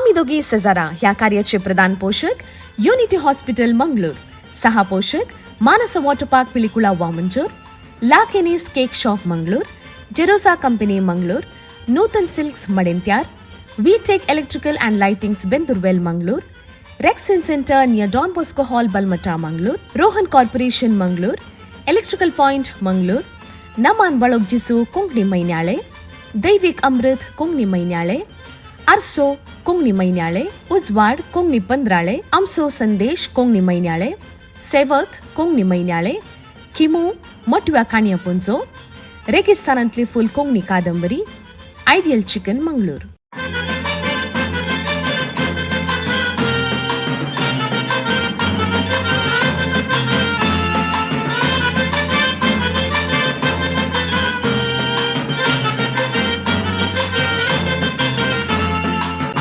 आमी दोगी सेजारा ह्या कार्याचे प्रधान पोशक युनिटी हॉस्पिटल मंगळूर, सहा पोशक Manasa water park Pilikula Vamanjoor, La Kenny's cake shop Mangalore, Jerosa company Mangalore, Nutan silks Madantyar, V Tech electrical and lightings Bendoorwell Mangalore, Rexin centre near Don Bosco hall Balmatta Mangalore, Rohan corporation Mangalore, electrical point Mangalore, Naman Balogjisu Konkani Mainyale, Daivik Amrit Konkani Mainyale, Arso Konkani Mainyale, Ujwad Konkani Pandrale, Amso Sandesh Konkani Mainyale, Sevak Konkani Mainyale, Kimu Matव्या काणयापुंजो, रेगिस्तानांतली फूल कोंकणी कादंबरी, ideal chicken Mangalore.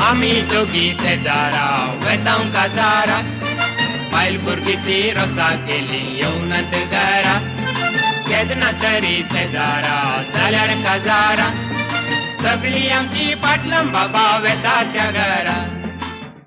आमी दोगी शेजारा वेतांव काजारा, बायल भुरगीं ती रोसा केली येवनात घरा. केन्ना तरी शेजारा जाल्यार काजारा, सगळी आमची पाटलां बाबा वेता त्या घरा.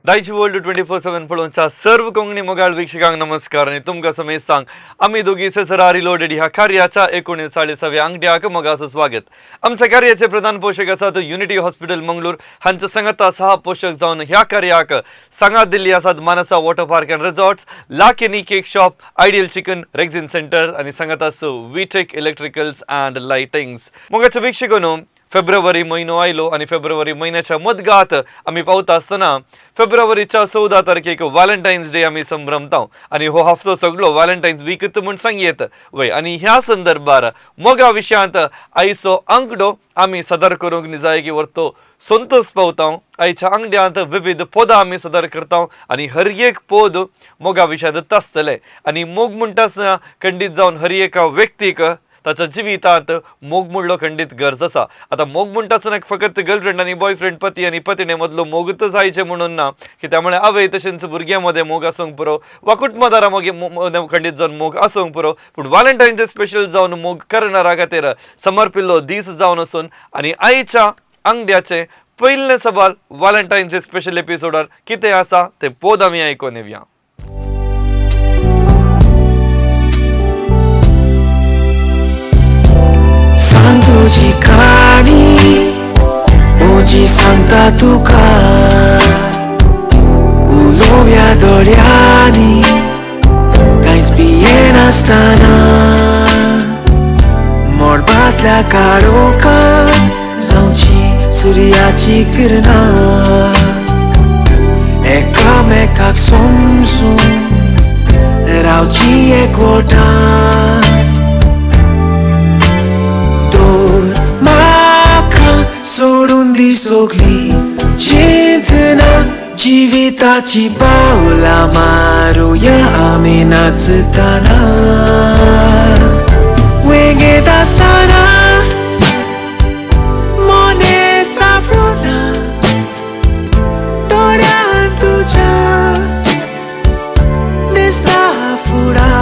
दायची वर्ल्ड 24/7 पळोवच्या सर्व कोंकणी मोगाळ वीक्षकांक नमस्कार आनी तुमकां समेस्तांक आमी दोगी सेसरा रिलोडेड ह्या कार्याच्या 39व्या आंगड्याक मोगाचो स्वागत. आमच्या कार्याचे प्रधान पोशक आसात युनिटी हॉस्पिटल मंगळूर, हांच्या सांगाता सहा पोशक जावन ह्या कार्याक सांगात दिल्ली आसात Manasa water park and resorts, La Kenny cake shop, ideal chicken, Rexin centre आनी सांगात विटेक इलेक्ट्रिकल्स अँड लायटिंग्स. मोगाच्या वीक्षकांनो, फेब्रुवारी म्हयनो आयलो आनी फेब्रुवारी म्हयन्याच्या मदगात आमी पावता आसतना फेब्रुवारीच्या 14 तारखेक व्हॅलेंटायन्स डे आमी संभ्रमता आनी हो हफ्तो सगळो व्हॅलेंटायन्स वीक म्हूण सांगयेत वय. आनी ह्या संदर्भार मोगा विशयांत आयचो आंकडो आमी सदर करूंक निजाय की व्हरतो संतोष पावता. आयच्या आंगड्यांत विविध पदां आमी सदर करता आनी हर एक पद मोगा विशयांत आसतले. आनी मोग म्हणटा आसतना खंडीत जावन हर एका व्यक्तीक ताच्या जिवितांत मोग म्हणलो खंडीत गरज आसा. आतां मोग म्हणटा आसतना फकत गर्लफ्रेंड आनी बॉयफ्रेंड, पती आनी पतिणे मदलो मोगूच जायचे म्हणून ना की त्यामुळे आवय तशेंच भुरग्यां मदें मोग आसूंक पुरो वा कुटुंबदारां मगीर खंडीत जावन मोग आसूंक पुरो, पूण व्हॅलेंटायन्स डे स्पेशल जावन मोग करणारा खातीर समर्पिल्लो दीस जावन आसून आनी आयच्या आंगड्याचें पयलें सवाल व्हॅलेंटायन्स डे स्पेशल एपिसोडार कितें आसा तें पोद आमी आयकून येवया. सांग तुजी काणी म्हजी सांगता तुका, उलोवया दोळ्यांनी कांयच भियेनासतना, मळबांतल्या काळोखांत जावची सुर्याची किरणां, एकामेकाक समजून रावची एकवटान. दोर म्हाका सोडून दी सगळी चिंतना, जिविताची पावलां मारुया आमी नाचतना, वेंगेंत आसतना मोने सापडना, दोळ्यान तुज्या दिसता फुडार.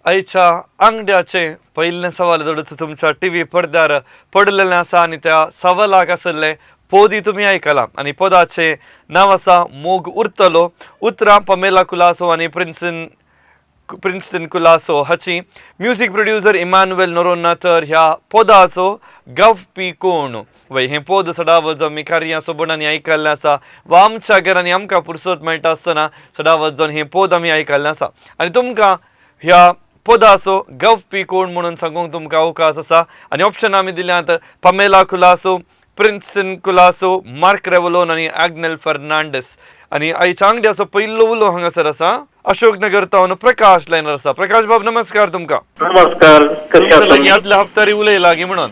आयच्या आंगड्याचे पयलें सवाल दडूच तुमच्या टी व्ही पडद्यार पडलेलें आसा आनी त्या सवालाक आसलें पोदी तुमी आयकलां आनी पदाचें नांव आसा मोग उरतलो. उतरां पमेला कुलासो आनी प्रिन्स्टन कुलासो हाची, म्युजीक प्रोड्युसर इमानुएल नोरोन्हा. तर ह्या पदाचो गवपी कोण वय हें पद सदावत जावन आमी कार्यां सोबणांनी आयकल्लें आसा वा आमच्या घरांनी आमकां पुरसत मेळटा आसतना सदावत जावन हें पद आमी आयकल्लें आसा. आनी तुमकां ह्या पदाचो गवपी कोण म्हणून सांगूंक तुमकां अवकाश आसा आनी ऑप्शन आमी दिल्यात पमेला कुलासो, प्रिन्स्टन कुलासो, मार्क रेवलोन आनी आग्नेल फर्नांडीस. आनी आयच्या आंगड्याचो पयलो उलो हांगासर आसा अशोक नगर तावन प्रकाश लायनर आसा. प्रकाश बाब नमस्कार तुमकां. नमस्कार, कशें तुमच्या आसा? लागीं आदल्या हफ्त्यारी उलयला गी म्हणून.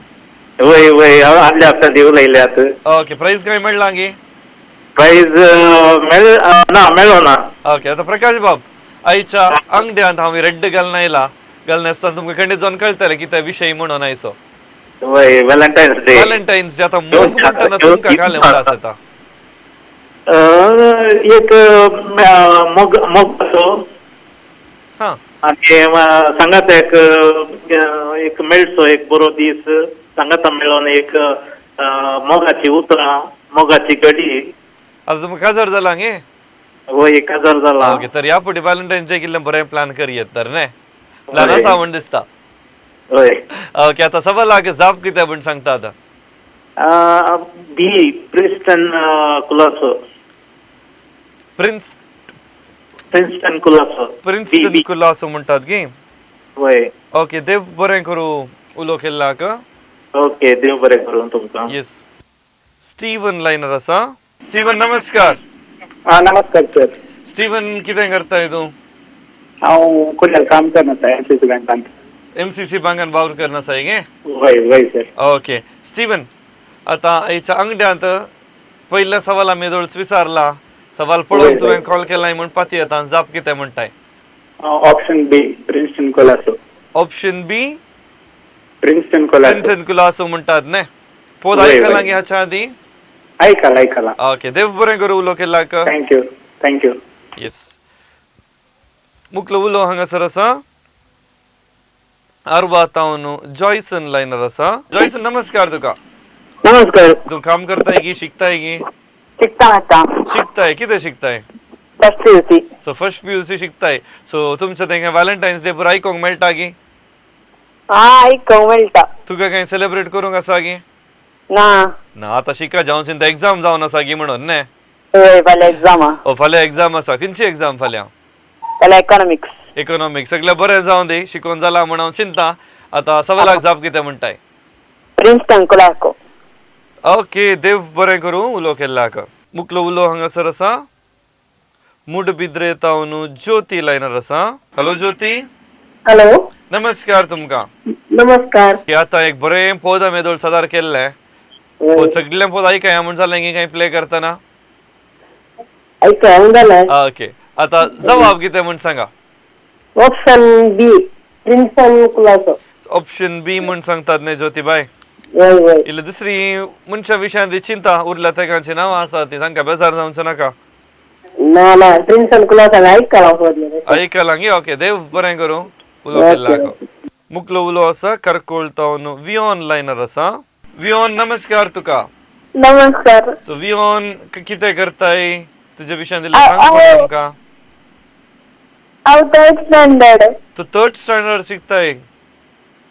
वय वय, हांव आदल्या हप्त्यांत उलयल्यात. ओके, प्रायज काय मेळ्ळा गी? प्रायज मेळ ना, मेळ्ळो ना. ओके, आतां प्रकाश बाब आयच्या आंगड्यांत हांव रेड्ड घालून आयला, घालून आसतना तुमकां खंडीत जावन कळटलें कितें विशय म्हणून आयचो. वय, व्हॅलेंटायन्स डे. व्हॅलेंटायन्स डे. आतां मोग म्हणटना तुमकां घालें उडास येता? एक मोग मोगाचो आनी सांगात एक एक मेळचो एक बरो दीस, सांगाता मेळोन एक मोगाची उतरां मोगाची कडी. आता तुमकां काजार जाला गे? वय, काजार जाला. ओके, तर ह्या फुडें व्हॅलेंटायन्स डे कितलें बरें प्लॅन करयेत तर न्ही? प्लॅन आसा म्हण दिसता. वय. ओके, आतां सवालाक जाप कितें म्हण सांगता आतां? B, Princeton Colaco. Prince Princeton Colaco. Princeton Colaco म्हणटात गे? वय. ओके, देव बरें करूं उलो केल्लाक. ओके, देव बरें करूं तुमकां. येस, स्टीवन लायनर आसा. स्टीवन, नमस्कार. हा, नमस्कार सर. स्टीवन, कितें करताय तूं? हांव कुर्ल्यार काम करना एम सी सी बँकांत. एमसीसी बँकान वावर करना आसाय गे? वय वय सर. ओके स्टीवन, आतां हेच्या अंगड्यांत पयल्या सवाल आमी दोळच विचारला. सवाल पळोवन तुवें कॉल केलाय म्हण पाती येता. जाप कितें म्हणटाय? Option B, Princeton Colaco. Option B. Princeton Colaco. Princeton Colaco म्हणटात न्ही? पोत वय, आयकलां वय. गे हाच्या आदी? आयकला, आयकला. ओके, देव बरें करूं उलो केलाक. Thank you, thank you. Yes, मुकलो उलो हांगासर आसा. आरवा तावन जॉयसन लायनर आसा. जॉयसन, नमस्कार तुका. नमस्कार. तूं काम करताय की शिकताय की? शिकता आतां. शिकताय? कितें शिकताय? First P U C. So first PUC शिकताय. सो तुमच्या तेंका व्हॅलेंटायन्स डे पुरा आयकोंक मेळटा की? हा, आयकोंक मेळटा. तुका कांय सेलिब्रेट करूंक आसा की? ना. ना, आतां शिका जावन चिंता एग्जाम जावन आसा की म्हणून न्ही? हय, फाल्यां एग्जाम आहा. ओ, फाल्यां एग्जाम आसा. खंयची एग्जाम फाल्यां? फाल्यां इकॉनॉमिक्स. इकॉनॉमिक्स. सगळें बरें जावन दी. शिकोवन जाला म्हण हांव चिंता. आतां सवालाक जाप कितें म्हणटाय? प्रिन्स्टन कुलासो. ओके, देव बरें करूं उलो केल्लाक. मुकलो उलो हांगासर आसा. मुडबिद्रे तावन ज्योती लायनर आसा. हॅलो ज्योती. हॅलो. नमस्कार तुमकां. नमस्कार. की आतां एक बरें पद आमी येदोळ सादर केल्लें. पद सगळें पद आयकया म्हूण जालें की कांय प्ले करतना? आयकून जालें. ओके, आतां जवाब कितें म्हूण सांगा. Option B, Princeton Colaco. Option B म्हूण सांगतात न्ही ज्योतीबाय? वय वय. इल्ली दुसरी मनशा विशयांत चिंता उरल्या. तेगांची नांवां आसा ती, तांकां बेजार जावचें नाका. ना ना, प्रिन्स्टन कुलासो आयकलां पद. आयकलां गे? ओके, देव बरें करूं उलो केल्लाक. मुकलो उलो आसा करकोळ तावन विऑन लायनर आसा. विऑन, नमस्कार तुका. नमस्कार. सो विऑन, कितें करताय? तुज्या विशयांत इल्लें सांग पळोवया आमकां. हांव थर्ड स्टँडर्ड. तूं थर्ड स्टँडर्ड शिकताय?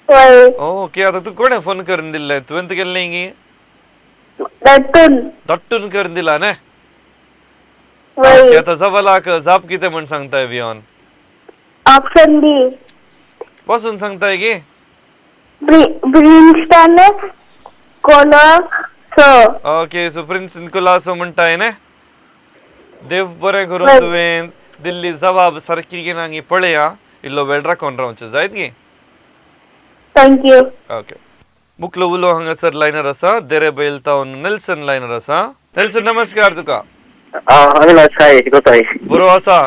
वय. ओके, आतां तूं कोणें फोन करून दिल्लें? तुवें केल्लें की? दत्तून. धाडटून करून दिला न्ही? वय. ओके, आतां सवालाक जाप कितें म्हण सांगताय विऑन? ऑप्शन बी. पासून सांगताय की? Princeton Colaco. Okay, so Prince Colaco म्हणटाय न्ही? देव बरें करूं. बरें. तुवें दिल्ली जबाब सारकी की ना पळया. इल्लो वेळ राखून रावचें जायत गी? Thank you. Okay, मुकलो उलो हांगासर लायनर आसा. देरे बैल तावन नेल्सन लायनर आसा. नेल्सन, नमस्कार तुका. अविनाश, काय कसो आहे? बरो आसा.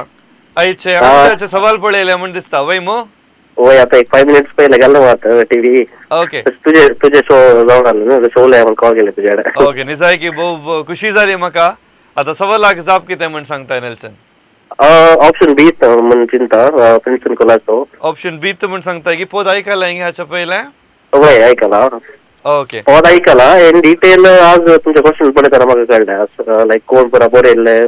आयचे आमच्याचे सवाल पळयले म्हण दिसता, वय मू? वय, आता एक 5 मिनिट्स पहिले गेलो आता टीव्ही. तुझे तुझे शो जाऊन आलो ना, शोला म्हणून कॉल केले तुझ्याकडे. ओके, निजायकी भोव खुशी जाली म्हाका. आतां सवालाक जाप कितें म्हण सांगताय नेल्सन? ऑप्शन बी म्हण चिंता, प्रिन्सन कोलासो. ऑप्शन बी म्हण सांगताय की? पोत आयकलाय की हाच्या पयलें? वय, ऐकला. पद ऐकला. इन डिटेल आज तुमचे क्वेश्चन पळयतना म्हाका कळ्ळें, लायक कोण पुरा बरयल्लें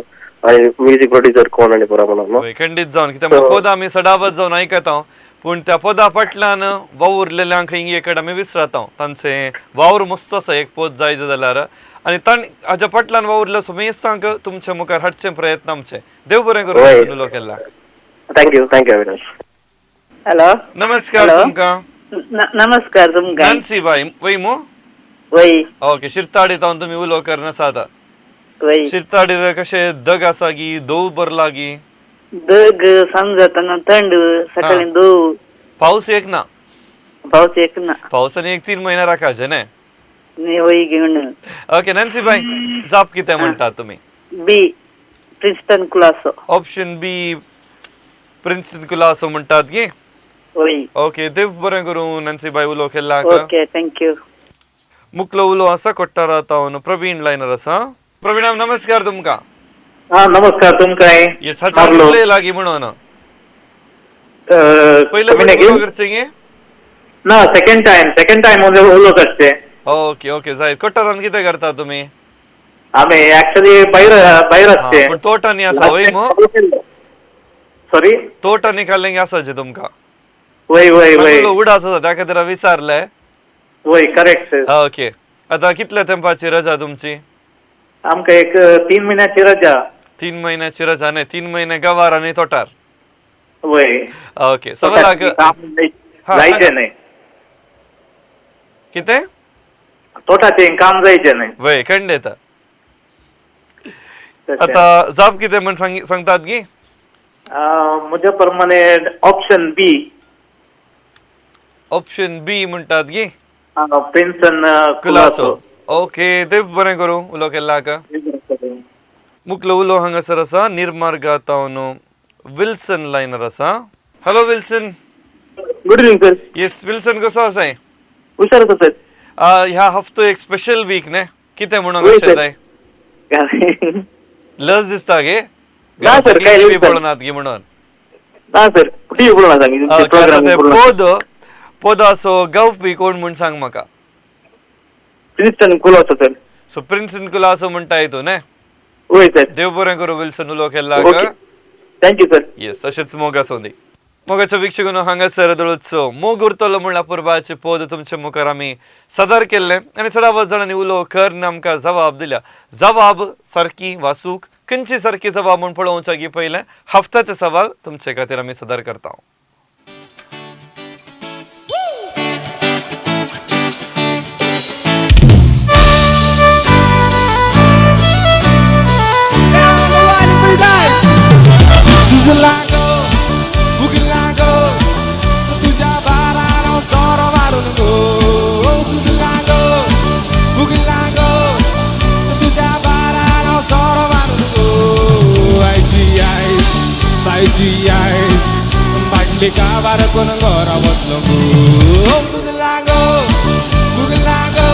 आणि म्युझिक प्रोड्युसर कोण आणि पुरा म्हणून न्हू. वय, खंडीत जावन कित्याक म्हळ्यार पद आमी सदांच जावन आयकता, पूण त्या पदा फाटल्यान वावुरलेल्यांक खंय एक आमी विसरता. तांचे वावर मस्त आसा एक पद जाय जाल्यार आनी तांणी हाच्या फाटल्यान वावुरल्या समेस्तांक तुमच्या मुखार हाडचे प्रयत्न आमचे. देव बरें करूं. उलो केल्ला. Thank you, thank you Avinash. Hello. नमस्कार Hello. तुमकां. नमस्कार तुमकां. नान्सी बाय, वय मू? वय. ओके, शिरताडी तावन तुमी उलो करना आसा. वय. शिरताडीर कशें दग आसा गी, दोव भरला गी? दग समजतना थंड, सकाळी दो. पावस एक ना? पावस एक ना. पावसाने एक 3 महिने राखायचे न्ही? न्ही, वय घेवन. ओके नॅन्सी बाय, जाप कितें म्हणटात तुमी? बी, प्रिन्स्टन कुलासो. ऑप्शन बी, प्रिन्सन कुलासो म्हणटात की? वय. ओके, देव बरें करूं नॅन्सी बाय उलो केल्लाक. Okay, thank you. मुकलो उलो आसा कोट्टारा तावन प्रवीण लायनर आसा. प्रवीण, नमस्कार तुमकां. हा, नमस्कार तुमकां. येस, हाच्या मारलो. लागीं म्हणून पयले कमी उलो करचे की? ना, सेकंड टाइम, सेकंड टाइम उलो करचे. ओके ओके, जाय. कोट्टारान कितें करता तुमी? आमी ऍक्च्युली भायर भायर आसचे. पूण तोटांनी आसा वय मू? सॉरी? तोटांनी खाल्लें आसाचे तुमकां. वय वय वय. उडास आसा त्या खातीर विचारलें. वय, करेक्ट. ओके, आता कितल्या तेंपाची रजा तुमची? आमकां एक 3 म्हयन्याची रजा. 3 म्हयन्याची रजा न्ही, 3 म्हयने गवार आनी तोटार. वय. ओके, सवालाक जायचें न्ही. कितें? तोटाचें काम जायचें न्ही. वय, खंडेता. आता जाप कितें म्हण सांगतात गी? म्हज्या प्रमाणे ऑप्शन बी. ऑप्शन बी म्हणटात गी? प्रिन्सन कुलासो. ओके, देव बरें करूं उलो केल्ला का. मुखलो उलो हांगासर आसा निर्मार्गातावन विल्सन लायनर आसा. Hello Wilson. Good evening sir. Yes Wilson, कसो आसाय? हुशार आसा सर. ह्या हफ्तो एक स्पेशल वीक न्ही, कितें म्हणून अशें जाय? लज दिसता गे? ना सर, काय टीव्ही पळोवनात गी म्हणून? ना सर, टीव्ही पळोवना. पद पदाचो गावपी कोण म्हूण सांग म्हाका. Princeton Colaco sir. So Princeton Colaco म्हणटाय तूं न्ही? वय सर. देव बरें करूं विल्सन उलो केल्ला. Thank you sir. Yes, अशेंच मोग आसूं दी. मोगाच्या वीक्षकांनो, हांगासर दळूचो मोग उरतलो म्हणल्यार पुरबाचे पद तुमच्या मुखार आमी सादर केल्लें आनी चडावत जाणांनी उलो कर आमकां जबाब दिल्या. जबाब सारकी वासूक खंयची सारकी जबाब म्हूण पळोवच्या गी पयलें हफ्त्याचे सवाल तुमचे खातीर आमी सादर करता. काबार कोण घरा वतलो गो सुजलागो फुगलागो.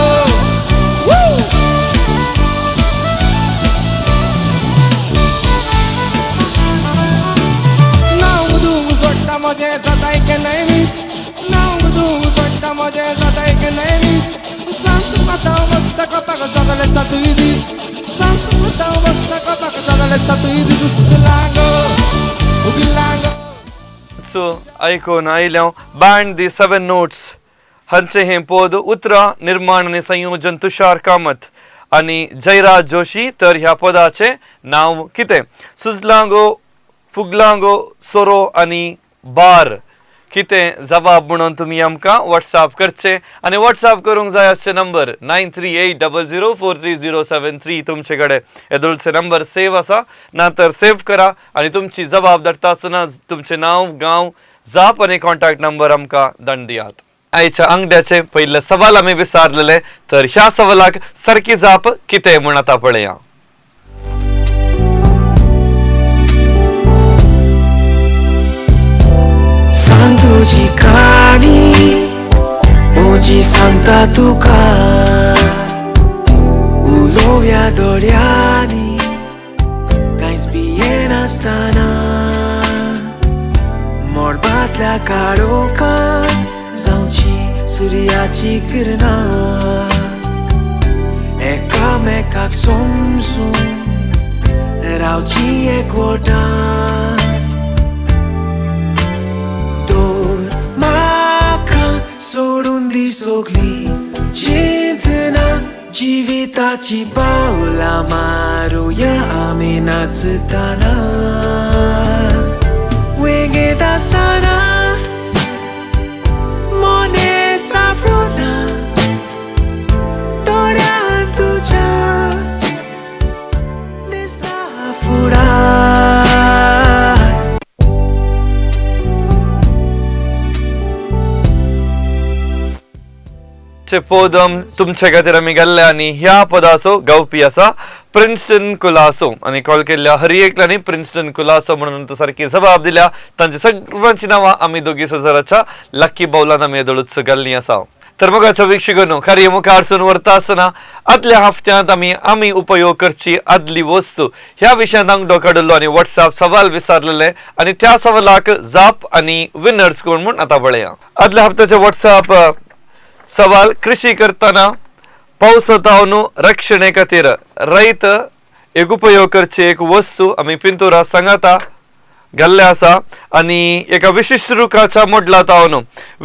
नाव दूंग सोडटा म्हजें जाताय केन्नाय मीस, नाव दूंग सोडटा म्हजें जाताय केन्नाय मीस. सांज माता वचता कपाक सगळे सातूय दीस, सांज माता वचता कपाक सगळे सातूय दीस. सुजलागो फुगलागो. सो आयकून आयल्या बँड दी 7 नोट्स हांचे हें पद. उतरां निर्माण आनी संयोजन तुषार कामत आनी जयराज जोशी. तर ह्या पदाचें नांव कितें? सुजलांगो फुगलांगो सोरो आनी बार. कितें जबाब म्हणून तुमी आमकां वॉट्सएप करचें आनी वॉट्सएप करूंक जाय आसचे नंबर 9380043073. तुमचे कडेन येदोळचे नंबर सेव आसा ना तर सेव करा आनी तुमची जबाब धाडटा आसतना तुमचें नांव, गांव, जाप आनी कॉन्टॅक्ट नंबर आमकां दंड दियात. आयच्या आंगड्याचे पयले सवाल आमी विचारलेले, तर ह्या सवालाक सारकी जाप कितें म्हूण आतां पळया. सांग तुजी काणी म्हजी सांगता तुका, उलोवया दोळ्यांनी कांयच भियेनासतना, मळबांतल्या काळोखांत जावची सुर्याची किरणां, एकामेकाक समजून रावची एकवटान. सोडून दी सगळी चिंतना, जिविताची पावलां मारुया आमी नाचतना, वेंगेंत आसतना मोने सापडना, दोळ्यांत तुज्या दिसता फुडार. पद तुमचे खातीर आमी गेल्ले आनी ह्या पदाचो गावपी आसा प्रिन्स्टन कुलासो आनी कॉल केल्ल्या हर एकल्यानी प्रिन्स्टन कुलासो म्हणून तो सारकी जबाब दिल्या. तांची सगळ्यांची नांवां आमी दोगी सजराच्या लक्की बावलान आमी येदोळूच घाल्लीं आसा. तर मोगाचो वीक्षकांनो, कार्य मुखार व्हरता आसतना आदल्या हफ्त्यांत आमी आमी उपयोग करची आदली वस्तू ह्या विशयांत आंगडो काडिल्लो आनी वॉट्सएप सवाल विचारलेले आनी त्या सवालाक जाप आनी विनर्स कोण म्हूण आतां पळया. आदल्या हप्त्याचे वॉट्सएप सवाल, कृषी करतना पावसा रक्षणे खातीर रैत एक उपयोग करची एक वस्तू आमी पिंतुरा सांगाता घाल्ले आसा आनी एका विशिश्ट रुखाच्या मोडला तावन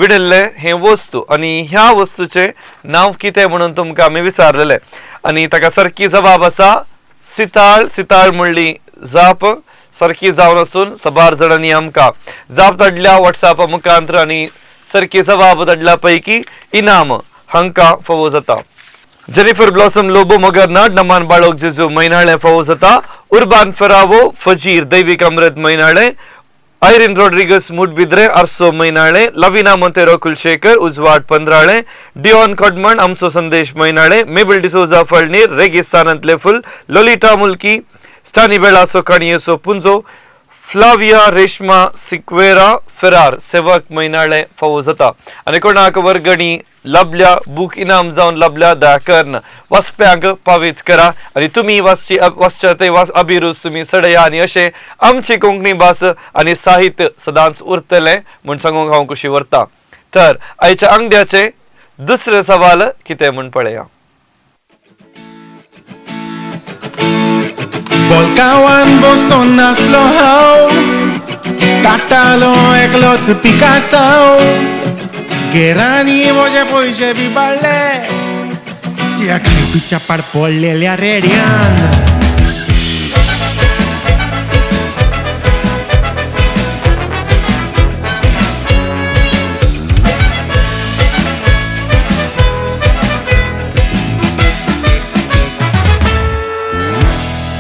विणिल्ले हे वस्तू आनी ह्या वस्तूचें नांव कितें म्हणून तुमकां आमी विचारलेलें आनी ताका सारकी जबाब आसा सिताळ. सिताळ म्हणली जाप सारकी जावन आसून सबार जाणांनी आमकां जाप धाडल्या वॉट्सॅपा मुखांत्र आनी सारकी जबाब धाडल्या पैकी इनाम हांकां फावो जाता. जेनिफर ब्लॉसम लोबो मगरनाड नमान बाळोक जेजू म्हयनाळें फावो जाता. उर्बान फेरावो फजीर दैवीक अमृत म्हयनाळें. आयरीन रॉड्रिगस मुडबिद्रे आरसो म्हयनाळें. लविना मोंतेरो कुलशेखर उजवाड पंद्राळें. डिऑन कोडमण आमचो संदेश म्हयनाळें. मेबल डिसोजा फळनीर रेगिस्तानांतले फुल. लोलिटा मुल्की स्टानी बेळा सोकाणयेचो पुंजो. फ्लाविया रेश्मा सिक्वेरा फेरार सेवक म्हयनाळें फावो जाता. आनी कोणाक वर्गणी लाभल्या बूक इनाम जावन लाभल्या दया करून वाचप्यांक पावीत करा आनी तुमी वाचची वाचच्या ते अभिरूच तुमी सडया आनी अशें आमची कोंकणी भास आनी साहित्य सदांच उरतलें म्हूण सांगूंक हांव खुशी व्हरता. तर आयच्या आंगड्याचें दुसरें सवाल कितें म्हूण पळया. बोलकावान बसून नासलो हांव, काडटालो एकलोच पिकासांव, घेरांनी म्हजे पयशे बी बाळ्ळे, तुच्या पाड पडलेल्या रेड्यान.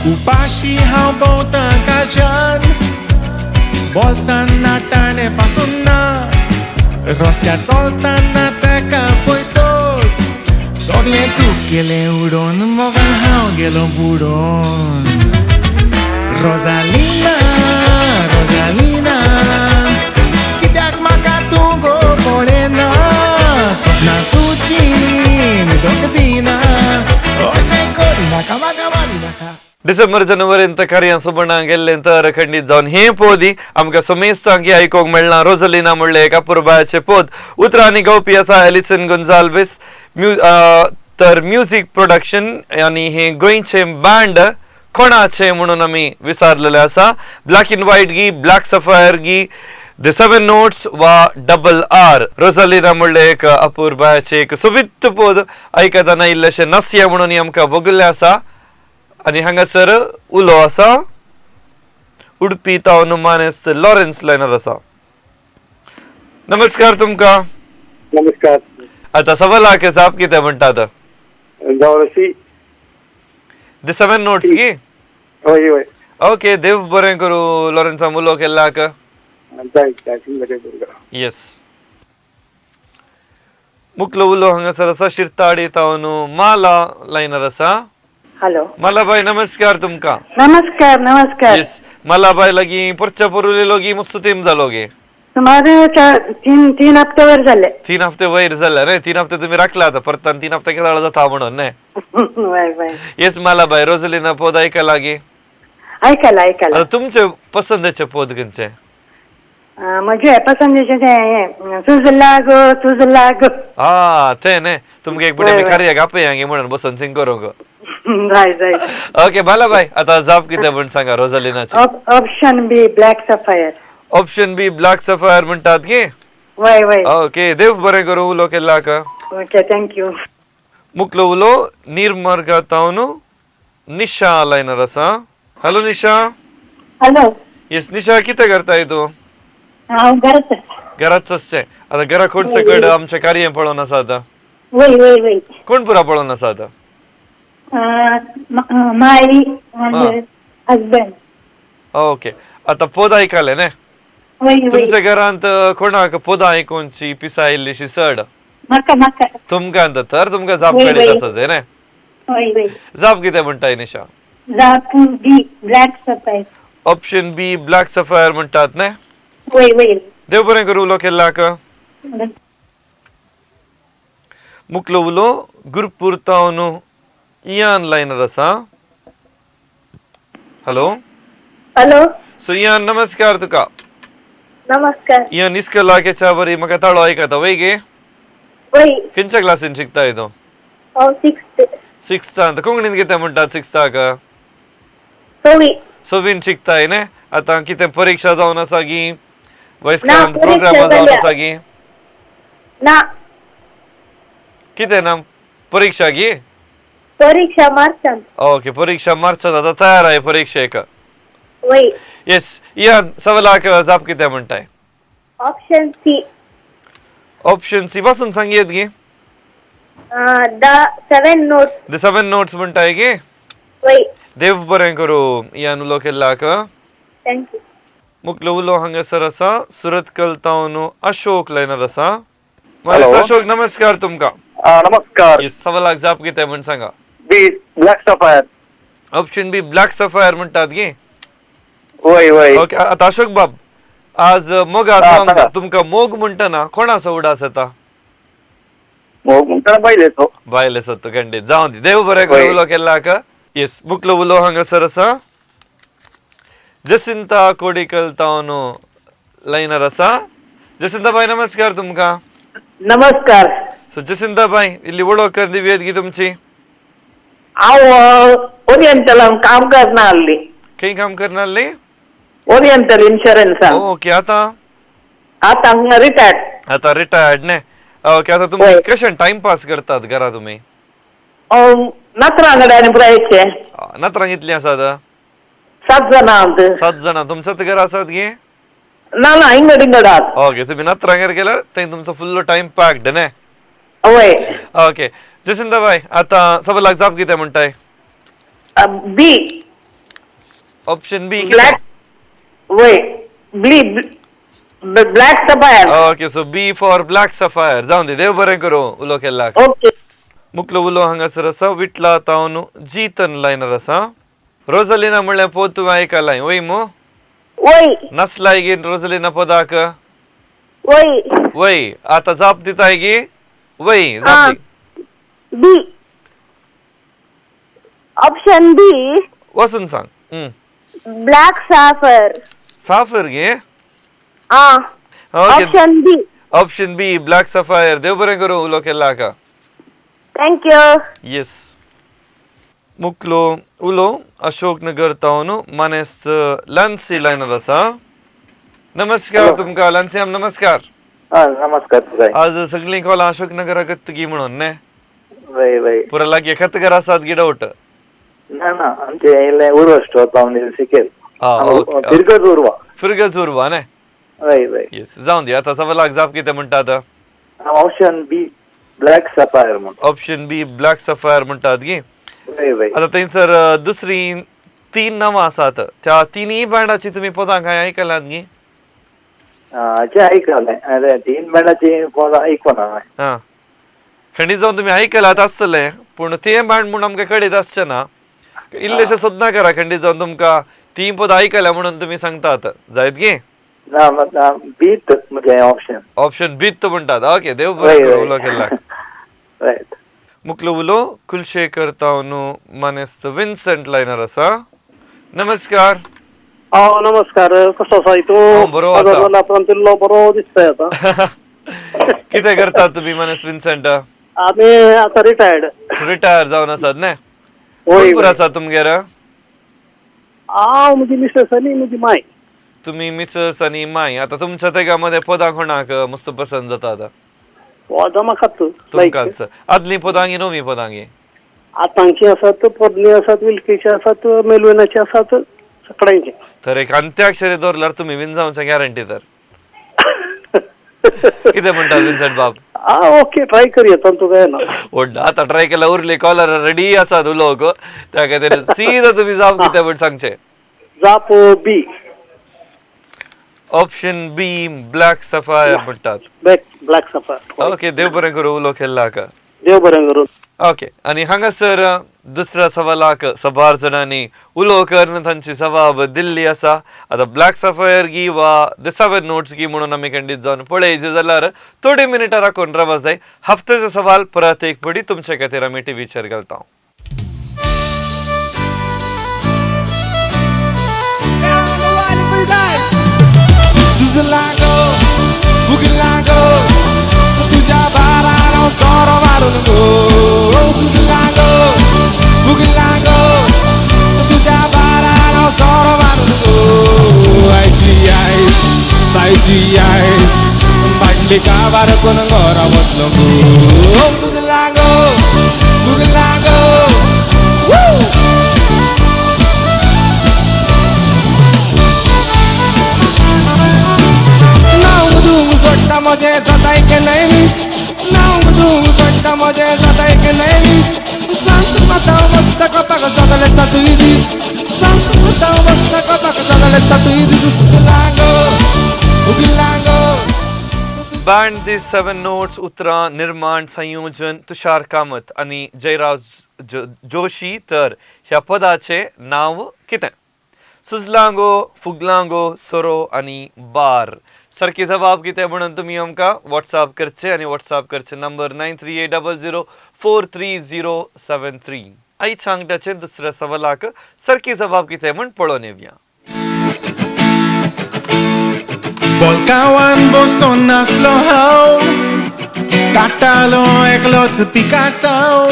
उपाशी हांव भोंवता कालच्यान, बोल्सान नाटाणे पासून ना, रस्त्यार चलतना तेका पळयतच सगळें तूं केलें उडोवन मोगान हांव गेलो बुडोवन. रोजालिना रोजालिना कित्याक म्हाका तूं गो पळयना, सपनां तुजीं न्हिदोंक दिना, अशें करिनाका म्हाका मारिनाका. डिसेंबर जनवरींत कार्यां सुबर्णां गेल्लें तर खंडीत जावन हें पोदी आमकां समेस्तांक आयकूंक मेळना. रोजलिना म्हणलें एका पुरबायाचें पोद. उतरांनी गावपी आसा एलिसन गोन्जाल्वीस तर म्युजीक प्रोडक्शन आनी हें गोंयचें बँड कोणाचें म्हणून आमी विचारलेलें आसा. ब्लॅक एंड व्हायट गी, ब्लॅक सफायर गी, the seven notes वा डबल आर. रोजालिना म्हणलें एक अपुरबायाचें एक सोबीत पोद आयकतना इल्लेशें नसया म्हणून आमकां भोगिल्लें आसा. आनी हांगासर उलो आसा उडपी तावन मानेस्त लॉरेन्स लायनर आसा. नमस्कार तुमकां. नमस्कार. आतां सवालाक जाप कितें म्हणटात? The seven notes गी? हय हय. ओके, देव बरें करूं लॉरेन्सा उलो केल्ल्याक. येस. मुकलो उलो हांगासर आसा शिरताडी तावन माला लायनर आसा. हॅलो मलाबाई नमस्कार तुमकां. नमस्कार नमस्कार. येस मलाबाई लागी परच्या पोरुलेलो गी मस्त तेम जालो गे? सुमार 3 हप्ते वयर जाले. 3 हप्ते वयर जाले न्ही? 3 हप्ते तुमी राखला आतां परतान 3 हप्ते केदाळ जाता म्हणून न्ही? वय वय. येस मलाबाई रोजलिना पोद आयकला गे? आयकला आयकला. तुमचे पसंदेचे पोद खंयचे? म्हजे पसंदेचे तें तुज लागो तुज लागो. आ तें न्ही तुमकां एक पटी आमी कार्याक आपया गे म्हणून बसून सिंग करूंक. जाय जाय. ओके बालाबाई आता जाप कितें म्हण सांगा रोजालिनाची. Option B black sapphire. Option B black sapphire म्हणटात की? वय वय. ओके देव बरें करूं उलो केल्ल्याक. Okay thank you. मुकलो उलो निर्मर्गा तावन निशा लायनर आसा. हॅलो निशा. हॅलो. येस निशा कितें करताय तूं? हांव घराच. घराच आसचें. आतां घरा कोण सकड आमचें कार्य पळोवन आसा आतां? वय वय वय. कोण पुरा पळोवन आसा आतां? My husband. Okay आता पोद आयकले न्ही? तुमच्या घरांत कोणाक पोदां आयकुची पिसाय इल्लीशी चड? म्हाका म्हाका. तुमकां तर तुमकां जाप कळीत आसा जाय न्ही? जाप कितें म्हणटाय निशा? जाप B black sapphire. Option B black sapphire म्हणटात न्ही? वय वय. देव बरें करूं उलो केल्ल्याक. मुकलो उलो गुरपूर तावन इयान लायनर आसा. हॅलो. हॅलो. सो इयान नमस्कार तुका. नमस्कार. इयान इस्कलाकेच्या बरी म्हाका ताळो आयकता वय गे? वय. खंयच्या क्लासीन शिकताय तूं? हांव सिक्स्थ. सिक्स्थांत. कोंकणीन कितें म्हणटात सिक्स्थाक? सवी. सवीन शिकताय न्ही? आतां कितें परिक्षा जावन आसा गी? ना, वयस्कारांत परिक्षा प्रोग्रामां जावन जाल्या. आसा गी? ना. कितें ना परिक्षा गी? परीक्षा मार्चांत. ओके, परिक्षा मार्चांत. आतां तयार आहे परिक्षेक. वय. येस, इयान सवालाक जाप कितें म्हणटाय? Option C. Option C वाचून सांगयेत गी? The seven notes. The seven notes म्हणटाय गी? वय. देव बरें करूं इयान उलो केल्लाक. Thank you. मुखलो उलो हांगासर आसा सुरतकल तावन अशोक लायनर आसा. Hello. Ashok, नमस्कार तुमकां. नमस्कार. येस, सवालाक जाप कितें म्हण सांगा. B, black sapphire. Option B black sapphire म्हणटात गी? वय वय. ओके, आतां अशोक बाब, आज मोगा हा, सॉंग सांगा. तुमकां मोग म्हणटना कोणाचो उडास येता? मोग म्हणटना बायलेचो. बायलेचो तो खंडीत. जावं दी, देव बरें करूं वय. उलो केल्लाक. येस, मुखलो उलो हांगासर आसा जसिंता कोडिकल तावन लायनर आसा. जसिंता बाय, नमस्कार तुमकां. नमस्कार. सो जसिंता बाय, इल्ली वळख कर दिवयेत गी तुमची? हांव ओरियंटलान काम करना आहली. खंय काम करनासली? ओरियंटल इन्शुरन्सान. ओके, आतां? आतां रिटायर्ड. आतां रिटायर्ड न्ही? ओके, आतां तुमी वय. कशें टायम पास करतात घरा तुमी? नातरां कडेन आनी पुरायचे. नातरां कितलीं आसात? 7 जाणां आहात. 7 जाणां तुमच्याच घरा आसात गे? ना ना, इंगड इंगड आहात. ओके, तुमी नातरांगेर गेल्यार थंय तुमचो फुल्ल टायम पॅक्ड न्ही? वय. ओके जसिंता बाय, आतां सवालाक जाप कितें म्हणटाय? बी. Option B. Black, वय, ब्ली black sapphire. Okay, so B for black sapphire. जावं दी, देव बरें करूं उलो केल्लाक. ओके. मुखलो उलो हांगासर आसा विटला तावन जीतन लायनर आसा. रोजलिना म्हणल्यार पोत तुवें आयकलाय वय मू? वय. नासलाय गी रोजलिना पदाक? वय. वय, आतां जाप दिताय गी? वय, जाप दी. बी, ऑप्शन बी. वचून सांग. ब्लॅक साफर. साफर गे? आ. Okay. Option B. Option B black sapphire. देव बरें करूं उलो केल्लाक. Thank you. Yes, मुखलो उलो अशोक नगर तावन मानेस्त लान्सी लायनर आसा. नमस्कार तुमकां लान्सी, आम नमस्कार. हा, नमस्कार तुका. आज सगळीं कॉलां अशोक नगराक गी म्हणून न्ही? वय वय. पुरा लागीं एकाच घर आसात गी डावट. ना ना, आमचे इल्लें उर्वा स्टोर पावन सिकेल. ओके. फिरगज उर्वा. फिरगज उर्वा न्ही? वय वय. येस, जावं दी. आतां सवालाक जाप कितें म्हणटात? ऑप्शन बी ब्लॅक सफायर म्हण. ऑप्शन बी ब्लॅक सफायर म्हणटात गी? वय वय. आतां थंयसर दुसरी 3 नांवां आसात, त्या तिनूय बँडाची तुमी पदां कांय आयकल्यात गी? जे आयकलें, अरे 3 बँडाची पदां आयकुना हांवें. आं, खंडीत जावन तुमी आयकलात आसतलें, पूण तें बँड म्हूण आमकां कळीत आसचें ना. इल्लेशें सोदना करा, खंडीत जावन तुमकां 3 पदां आयकल्या म्हणून तुमी सांगतात जायत गी? ना, बीत म्हजें ऑप्शन. ऑप्शन बीत म्हणटात. ओके, देव वय बरें करूं वय. उलो केल्लाक. रायट. मुखलो उलो कुलशेखर तावन मानेस्त विन्संट लायनर आसा. नमस्कार. नमस्कार, कसो आसा तूं? हांव बरो आसा. उपरांत इल्लो बरो दिसता आतां. कितें करतात तुमी मानेस्त विन्संट? आमी आतां रिटायर्ड. रिटायर जावन आसात न्ही? वय. कोण आसा तुमगेर? हांव, म्हजी मिसेस आनी म्हजी माय. तुमी मिसेस आनी माय. आतां तुमच्या तेगामध्ये पदां कोणाक मस्त पसंत जाता आतां? पदां म्हाकाच लायक. तुमकांच आदलीं पदां गी नवीं पदां गी? आतांची आसात, पोरणी आसात, विल्कीची आसात, मेलविनाची आसात, सगळ्यांची. तर एक अंत्याक्षरी दवरल्यार तुमी विन जावच्या गॅरंटी. तर कितें म्हणटा विन्संट बाब? ओके, ट्राय करया, तांतू काय ना. व्हडलो आतां ट्राय केल्यार उरली कॉलर रेडी आसात उलोवंक, त्या खातीर सीधा तुमी जाप कितें म्हण सांगचें. जाप B. Option B black sapphire म्हणटात. Black sapphire. ओके, देव बरें करूं उलो केल्लाक. देव बरें करूं. ओके, आनी हांगासर दुसऱ्या सवालाक सबार जाणांनी उलो करून तांची जबाब दिल्ली आसा. आतां ब्लॅक सफायर गी वा the seven notes गी म्हणून आमी खंडीत जावन पळयचे जाल्यार थोडी मिनटां राखून रावा जाय. हफ्त्याचो सवाल परत एक पडी तुमचे खातीर आमी टिवीचेर घालता. सुजला गो फुगला गो तुझ्या दारार हांव सोरो मारून गो. सुजला गो फुगला गो तुझ्या बारान हांव सोरो मारून गो. आयची आयस तायची आयस बाटली काबार करून घरा वतलो गो. सुजला गो फुगला गो. सोडटा म्हजें जाताय केन्नाय मीस, नांव तूं सोडटा म्हजें जाताय केन्नाय मीस. सांज माता वचता कपाक सगळे सातूय दीस, सांज माता वचता कपाक सगळे सातूय दीस. सुगला गो फुगला गो. बँड दी सेवन नोट्स उतरां निर्माण संयोजन तुषार कामत आनी जयराज जोशी. तर ह्या पदाचें नांव कितें? सुजलांगो, फुगलांगो, सोरो आनी बार. सारकी जबाब कितें म्हणून तुमी आमकां वॉट्सएप करचे आनी वॉट्सएप करचे नंबर 9380043073. आयज सांगटाचें दुसऱ्या सवालाक सारकी जबाब कितें म्हूण पळोवन येवया. बोलकावान बसोन नासलो हांव, काडटालो एकलोच पिकासांव.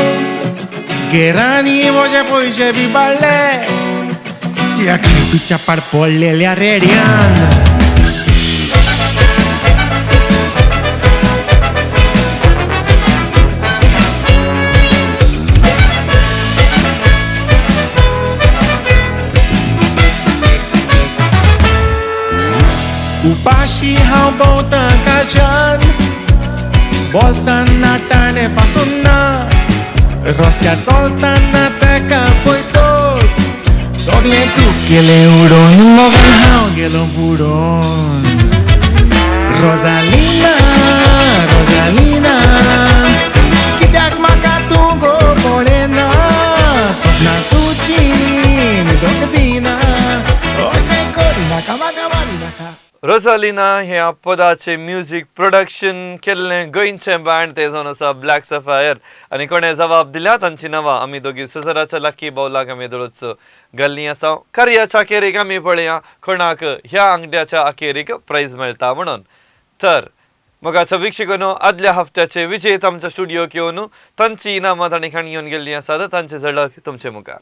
घेरांनी म्हजे पयशे बी बाडले, तुच्या पाड पडलेल्या रेड्यान. उपाशी हांव भोंवतां कालच्यान, बोल्सान नाटाणे पासून ना. रस्त्यार चलतना तेका पळयतच सगळें तूं केलें उडोवन, मोगान हांव गेलो बुडोन. रोजालिना रोजालिना, कित्याक म्हाका तूं गो पळयना? सपनां तुजी न्हिदोंक दिना, अशें करिनाका म्हाका मारिनाका. रोजालिना ह्या पदाचें म्युजीक प्रोडक्शन केल्लें गोंयचें बँड तें जावन आसा ब्लॅक सफायर. आनी कोणें जबाब दिल्या तांची नांवां आमी दोगी सजराच्या लाकी बावलाक आमी दळूच घाल्लीं आसा. कार्याच्या अखेरीक आमी पळया कोणाक ह्या आंगड्याच्या अखेरीक प्रायज मेळटा म्हणून. तर मोगाच्या वीक्षकांनो, आदल्या हफ्त्याचे विजेत आमच्या स्टुडियोक येवन तांची इनामां तांणी खाणी येवन गेल्लीं आसात. तांची झडक तुमचे मुखार.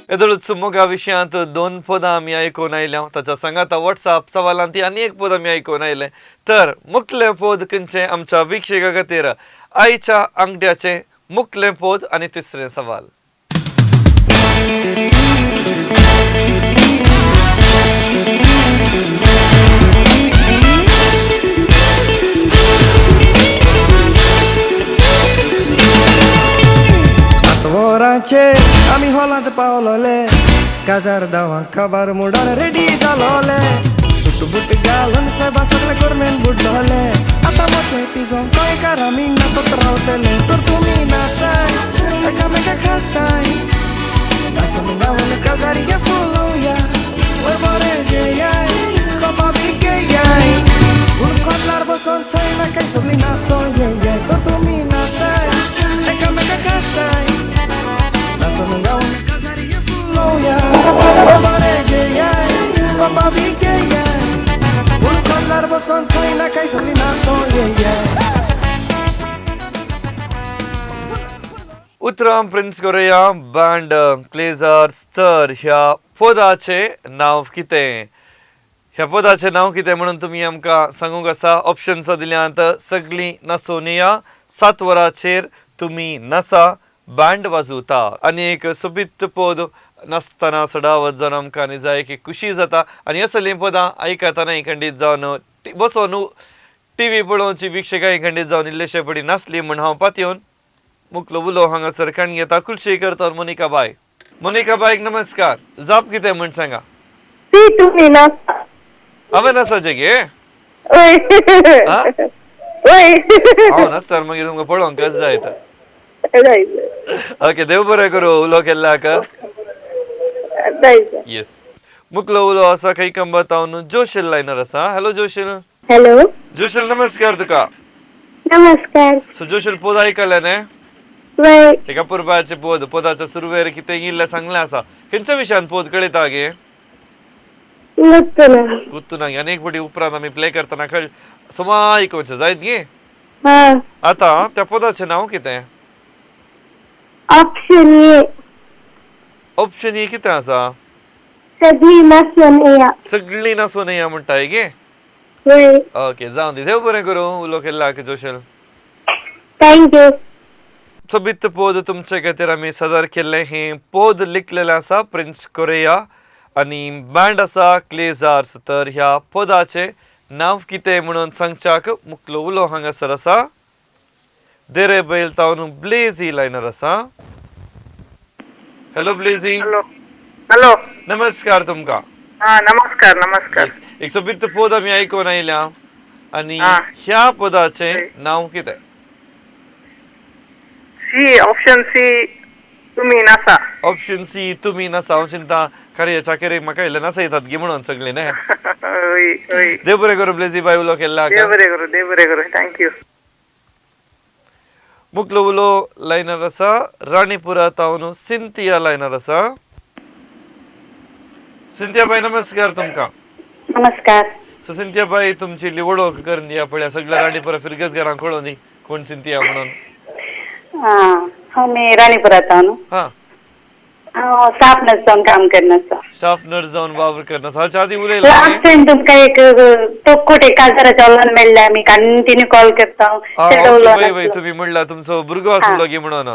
येदोळूच मोगा विशयांत दोन पदां आमी आयकून आयल्या. ताच्या सांगाता वॉट्सएप सवालांत ती आनी एक पद आमी आयकून आयले. तर मुखलें पद खंयचें आमच्या वीक्षका खातीर आयच्या आंगड्याचें मुखलें पद आनी तिसरें सवाल. सात वरांचेर आमी हॉलांत पावलोले, काजार दावांक खबर मुडान रेडी जालोले. सुट बूट घालून सायबा सगळे गोरमेन बुडलोले. आतां मोचे पिजोन गोंयकार आमी नाचत रावतले. तर तुमी नाचाय एकामेका खासाय, नाचून गावन काजारी फुलोवया. वय बरें जेयाय कोपा बी घेयाय, पूण खोटलार बसोन चोय नाकाय सगळीं नाचोन येयाय. तर तुमी नाचाय एकामेका खासाय, नाचून गावन काजारी फुलोवया. वय बरें जेयाय कोपा बी घेयाय, पूण खोटलार बसोन चोय नाकाय सगळीं नाचोन येयाय. उतरां प्रिन्स गोरैया बँड क्लेजर्स. तर ह्या पदाचें नांव कितें? ह्या पदाचें नांव कितें म्हणून तुमी आमकां सांगूंक आसा. ऑप्शन्स दिल्यांत सगळीं नासोनिया, 7 वरांचेर तुमी नासा, बँड वाजोवता. आनी एक सोबीत पद नासतना सदावत जावन आमकां आनी जाय की खुशी जाता. आनी असलीं पदां आयकतना खंडीत जावन बसोन टिवी पळोवची वीक्षकां खंडीत जावन इल्लेशे पडी नासली म्हूण हांव पातयेवन मुकलो उलो हांगासर काण घेता. खुलशी करता मोनिका बाय. मोनिका बायक नमस्कार. जाप कितें म्हण सांगा. ती तुमी नाचा. हांवें नासाचें गे? वय. वय. हांव नासतार मागीर तुमकां पळोवंक कशें जाय. ओके, देव बरें करूं उलो केल्ल्याक. येस, मुकलो उलो आसा खंय कंबत हांव जोशील लायनर आसा. हॅलो जोशील. हॅलो जोशील, नमस्कार तुका. नमस्कार. सो जोशील, पद आयकलें न्ही? वय. एका पुरबाचे पद, पदाच्या सुरवेर कितें इल्लें सांगलें आसा. खंयच्या विशयान पद कळयता गे? गुत्तुना. गुत्तुना. आनी एक फावटी उपरांत आमी प्ले करतना कळ समा आयकोवचें जायत गे? आतां त्या पदाचें नांव कितें? Option A. ऑप्शन ए कितें आसा? सगळी नासून येया. सगळीं नासून येया म्हणटाय गे? वय. ओके, जावं दी, देव बरें करूं. उलो केल्ल्याक जोशल. Thank you. सोबीत पद तुमचे खातीर आमी सादर केल्लें. हें पद लिखलेलें आसा प्रिन्स कोरेया आनी बँड आसा क्लेजार्स. तर ह्या पदाचें नांव कितें म्हणून सांगच्याक मुकलो उलो हांगासर आसा देरे बैल तावन ब्लेजी लायनर आसा. हॅलो ब्लेजी. Hello hello. नमस्कार तुमकां. हा नमस्कार नमस्कार. एक सोबीत पद आमी आयकून आयल्या आनी ह्या पदाचें नांव कितें? सी, ऑप्शन सी, तुमी नासा. ऑप्शन सी तुमी नासा. हांव चिंता कार्याच्या खेरीक म्हाका इल्लें नासा येतात गी म्हणून सगळीं न्ही. हय हय. देव बरें करूं ब्लेजी बाय, उलो केल्ला. देव बरें करूं, देव बरें करूं. Thank you. मुकलो उलो लायनर आसा राणीपुरा तावन सिंतिया लायनर आसा. सिंतिया बाय नमस्कार तुमकां. नमस्कार. सो सिंतिया बाय तुमची इल्ली वळख करून दिया पळया सगळ्या राणीपुरा फिरगस घरांक कळोन दी कोण सिंतिया म्हणून. हांव मी राणीपुरांत. हां. हांव स्टाफ नर्स जावन काम करना. स्टाफ नर्स जावन वावर करना. हाच्या आदी उलयला लास्ट टायम तुमकां एक तोक्कूट एक काजाराच्या हॉलान मेळ्ळें आमी, कंटिन्यू कॉल करता. वय वय, तुमी म्हणला तुमचो भुरगो आसलो गी म्हणून.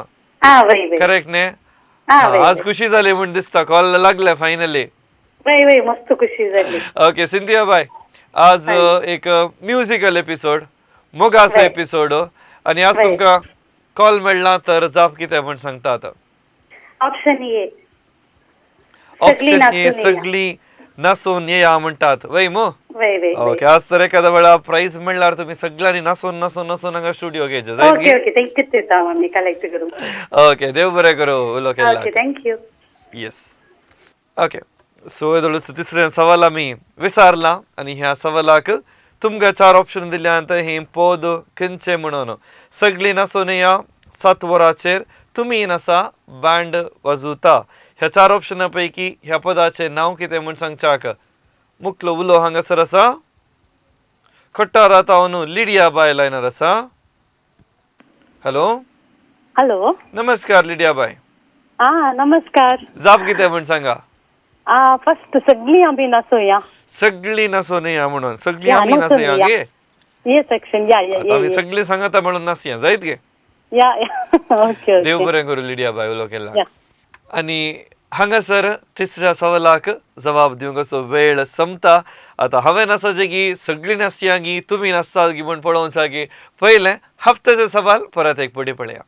हां वय वय. करेक्ट न्ही? आज खुशी जाली म्हूण दिसता, कॉल लागले फायनली. वय वय, मस्त खुशी जाली. ओके सिंतिया बाय, आज एक म्युजिकल एपिसोड, मोगाचो एपिसोड आनी आज तुमकां कॉल मेळ्ळा तर जाप कितें म्हूण सांगता आतां? Option A. ऑप्शन ए सगळी नासून येया म्हणटात वय मो? वय वय. ओके, आज तर एखाद्या वेळा प्रायज मेळ्ळ्यार तुमी सगळ्यांनी नासून नासून नासून हांगा स्टुडियो घेवचें जायत. ओके ओके, तेंकीत दिता आमी कलेक्ट करूं. ओके, देव बरें करूं. उलो केल्ला. Okay, thank you. Yes. Okay, so येदोळच तिसरें सवाल आमी विचारलां आनी ह्या सवालाक तुमकां चार ऑप्शन दिल्यात. हें पद खंयचें म्हणून. सगळीं नासून या, 7 वरांचेर तुमी नासा बँड वाजवता. ह्या चार ऑप्शना पैकी ह्या पदाचें नांव कितें म्हूण सांगच्याक मुकलो उलो हांगासर आसा खट्टारा तावन लिडिया बाय लायनर आसा. हॅलो. हॅलो. नमस्कार लिडिया बाय. आं नमस्कार. जाप कितें म्हूण सांगा? फर्स्ट सगळीं आमी नासोया. सगळीं नासोया म्हणून सगळीं आमी नासोया गे? ये सेक्शन या या. आमी सगळीं सांगता म्हणून नासया जायत गे? या या. ओके. देव बरें करूं लिडिया बाय, उलो केला. आनी हांगासर तिसऱ्या सवालाक जबाब दिवंक असो वेळ संपता. आतां हांवें नासाचें गी सगळीं नासया गी तुमी नासता गी म्हूण पळोवंक गी पयलें हफ्त्याचें सवाल परत एक फावटी पळया.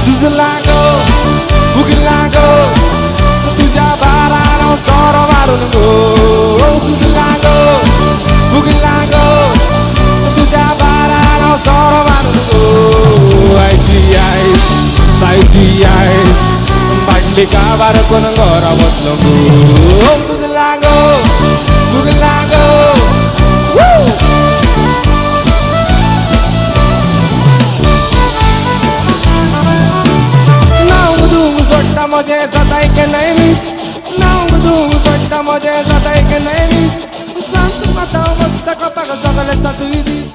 सुजलागो फुगलागो तुझ्या बारार हांव सोरो मारून गो. सुजलागो फुगलागो तुझ्या बारार हांव सोरो मारून गो. आयची आयस तायची आयस बाटली काबार कोण घरा वतलो गो. सुजलागो फुगलागो. सोडटा म्हजें जाताय केन्नाय मीस, नांव तूं सोडटा म्हजें जाताय केन्नाय मीस. सांज माता वचता कपाक सगळे सातवी दीस.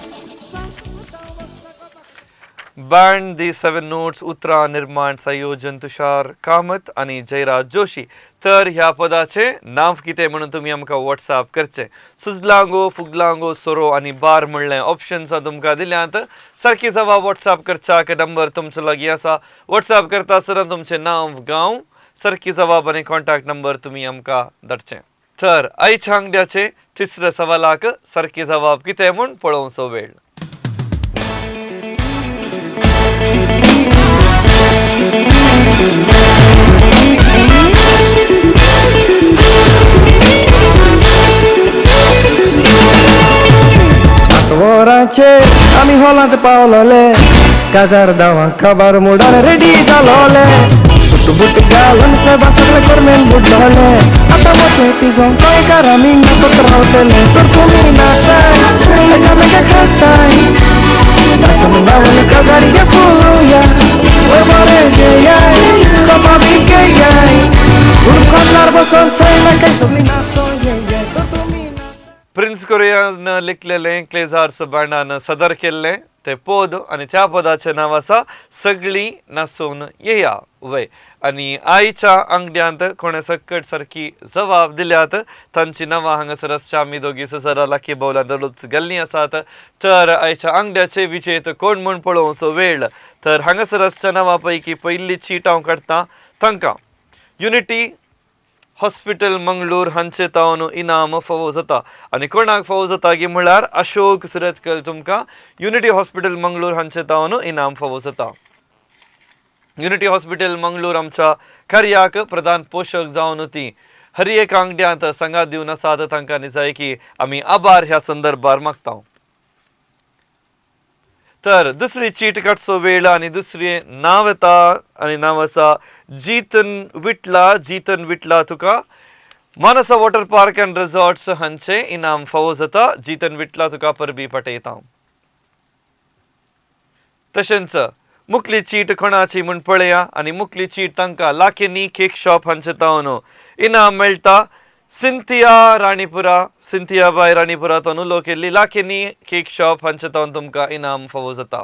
बँड दी 7 नोट्स, उतरां निर्माण संयोजन तुषार कामत आनी जयराज जोशी. तर ह्या पदाचें नांव कितें म्हणून तुमी आमकां वॉट्सएप करचें. सुजलांगो फुगलांगो सोरो आनी बार म्हणलें ऑप्शन्सां तुमकां दिल्यांत. सारकी जबाब वॉट्सएप करच्याक नंबर तुमचो लागीं आसा. वॉट्सएप करता आसतना तुमचें नांव, गांव, सारकी जबाब आनी कॉन्टॅक्ट नंबर तुमी आमकां धाडचें. तर आयच्या आंगड्याचे तिसऱ्या सवालाक सारकी जबाब कितें म्हूण पळोवचो वेळ. 7 वरांचेर आमी हॉलांत पावलोले, काजार दावांक खबर मोडार रेडी जालोले. सुट बूट घालून सायबा सगळे करमेन बुडलोले. आतां सोडटा म्हजें पिजोन गोंयकार आमी नाचत रावतले तर तुमी नाचाय एकामेकाक हांसाय नाचून गावन काजारी फुलोवया वय बरें जेयाय कोपा बी घेयाय पूण कोल्लार बसोन चोयनाकाय सगळीं नाचोन येयाय तर तुमी. प्रिन्स कोरियान लिखलेलें क्लेजार्स बँडान सदर केल्लें तें पद आनी त्या पदाचें नांव आसा सगळीं नाचून येया वय. आनी आयच्या आंगड्यांत कोणें सकट सारकी जबाब दिल्यात तांची नांवां हांगासर आसच्या आमी दोगी सजरा लाकी बावलां दडूच गेल्लीं आसात. तर आयच्या आंगड्याचे विजेत कोण म्हूण पळोवचो वेळ. तर हांगासर आसच्या नांवां पैकी पयली चीट हांव काडटा तांकां युनिटी हॉस्पिटल मंगळूर हांचे तावन इनाम फावो जाता. आनी कोणाक फावो जाता की म्हळ्यार अशोक सुरतकल तुमकां युनिटी हॉस्पिटल मंगळूर हांचे तावन इनाम फावो जाता. युनिटी हॉस्पिटल मंगळूर आमच्या कार्याक प्रधान पोशक जावन ती हर एक आंगड्यांत सांगात दिवन आसात तांकां निजाय की आमी आभार ह्या संदर्भार मागता. तर दुसरी चीट काडचो वेळ आनी दुसरी नांव येता आनी नांव आसा जीतन विटला. जीतन विटला तुका Manasa water park and resorts हांचें इनाम फावो जाता. जीतन विटला तुका परबी पाठयता. तशेंच मुखली चीट कोणाची म्हूण पळया आनी मुखली चीट तांकां लाकेनी केक शॉप हांचे तावन इनाम मेळटा. सिंथिया राणीपुरा, सिंथिया बाय राणीपुरा तावन उलो केल्ली लाकेनी केक शॉप हांचे तावन तुमकां इनाम फावो जाता.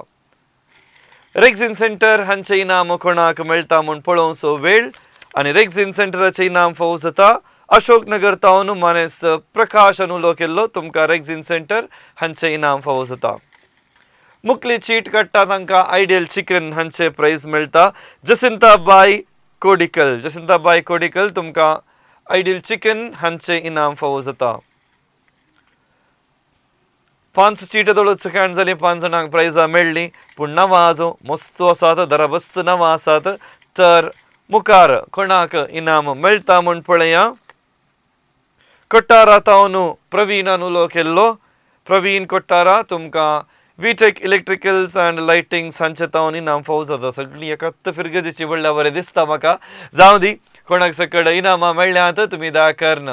रेग्झीन सेंटर हांचें इनाम कोणाक मेळटा म्हूण पळोवचो वेळ आनी रेग्झीन सेंटराचें इनाम फावो जाता. अशोक नगर तावन मानेस प्रकाश उलो केल्लो तुमकां रेग्झीन सेंटर हांचें इनाम फावो जाता. मुखली चीट काडटा तांकां आयडियल चिकन हांचें प्रायज मेळटा. जसिंता बाय कोडिकल, जसिंता बाय कोडिकल तुमकां आयडियल चिकन हांचें इनाम फावो जाता. 5 चीट दोळूच काण जाली, 5 जाणांक प्रायजां मेळ्ळीं पूण नांवां आजो मस्त आसात, दराबस्त नांवां आसात. तर मुखार कोणाक इनाम मेळटा म्हूण पळया. कोट्टारा तावन प्रवीणान उलो केल्लो. प्रवीण कोट्टारा तुमकां विटेक इलेक्ट्रिकल्स अँड लायटिंग्स हांचे तावन इनाम फावो जाता. सगळीं एकाच फिरगजेची म्हणल्यार बरें दिसता म्हाका. जावं दी, कोणाक सकड इनामां मेळ्ळ्यांत तुमी दया करन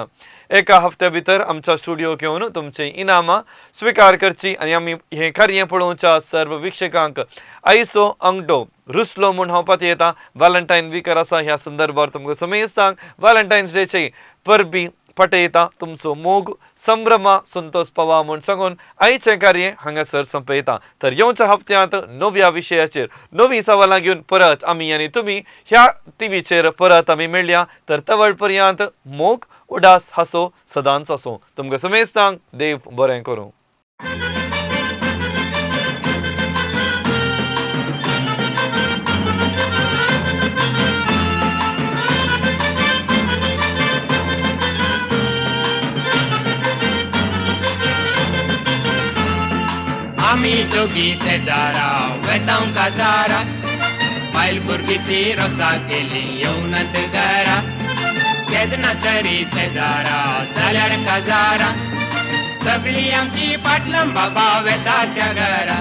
एका हफ्त्या भितर आमच्या स्टुडियोक येवन तुमचीं इनामां स्विकार करची आनी आमी हें कार्य पळोवच्या सर्व विक्षकांक आयचो अंगडो रुसलो म्हूण हांव पातयेता. व्हॅलेंटायन वीकर आसा ह्या संदर्भार तुमकां समेस्तांक व्हॅलेंटायन्स डेचे परबी पटयता. तुमचो मोग संभ्रमा संतोष पावा म्हूण सांगून आयचें कार्य हांगासर संपयता. तर येवच्या हप्त्यांत नव्या विशयाचेर नवी सवालां घेवन परत आमी आनी तुमी ह्या टिवीचेर परत आमी मेळया. तर तवळ पर्यंत मोग उडास हासो सदांच आसूं. तुमकां समेस्तांक देव बरें करूं. आमी दोगी शेजारा वेतांव काजारा बायल भुरगीं ती रोसा केली येवनात घरा केन्ना तरी शेजारा जाल्यार काजारा सगळीं आमची पाटलां बाबा वेता त्या घरा.